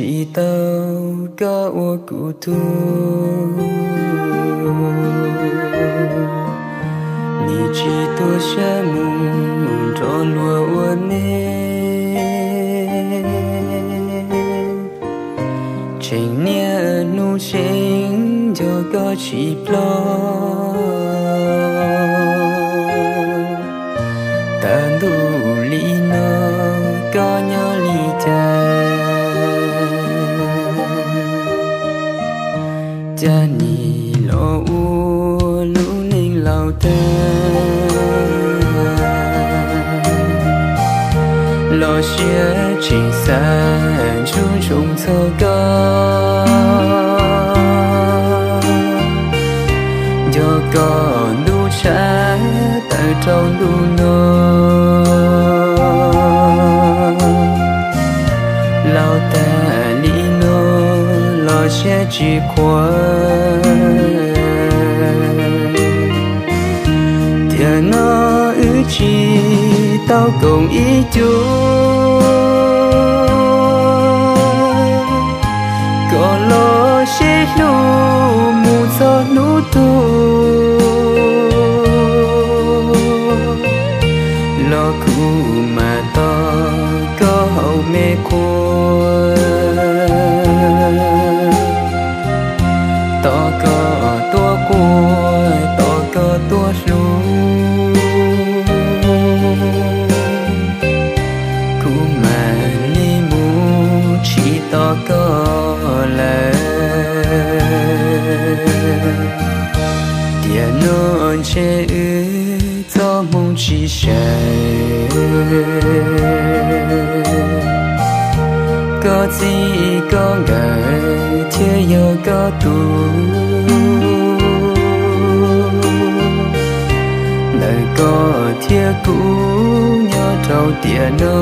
Tsis tau koj ua kuv tug, nim tsis tuag siab mus nrog luag ua neej. Tseem niaj hnub tseem nco koj tsis ploj. Tag ntuj li no koj nyob li cas? Cas nim los ua lub neej laus tag, los siab tseem xav ntsuj ntsoov txog koj. Nco koj ntuj tshav tawm rau ntuj no, laus tag li no los siab tsis qhuav. Tiam no wb tsis tau koom ib cuab, kom los sib hlub mus txog hnub tuag, los kuv mam tos koj hauv me qhua, tos koj tuaj quaj, tos koj tuaj hlub, kuv mam li mus tsis tos koj lawm. Tiam no ntshe wb txoj hmoo tsis sawv, koj txij koj nkawm thiaj yog koj tug, ntawm koj thiab kuv nyob rau tiam no.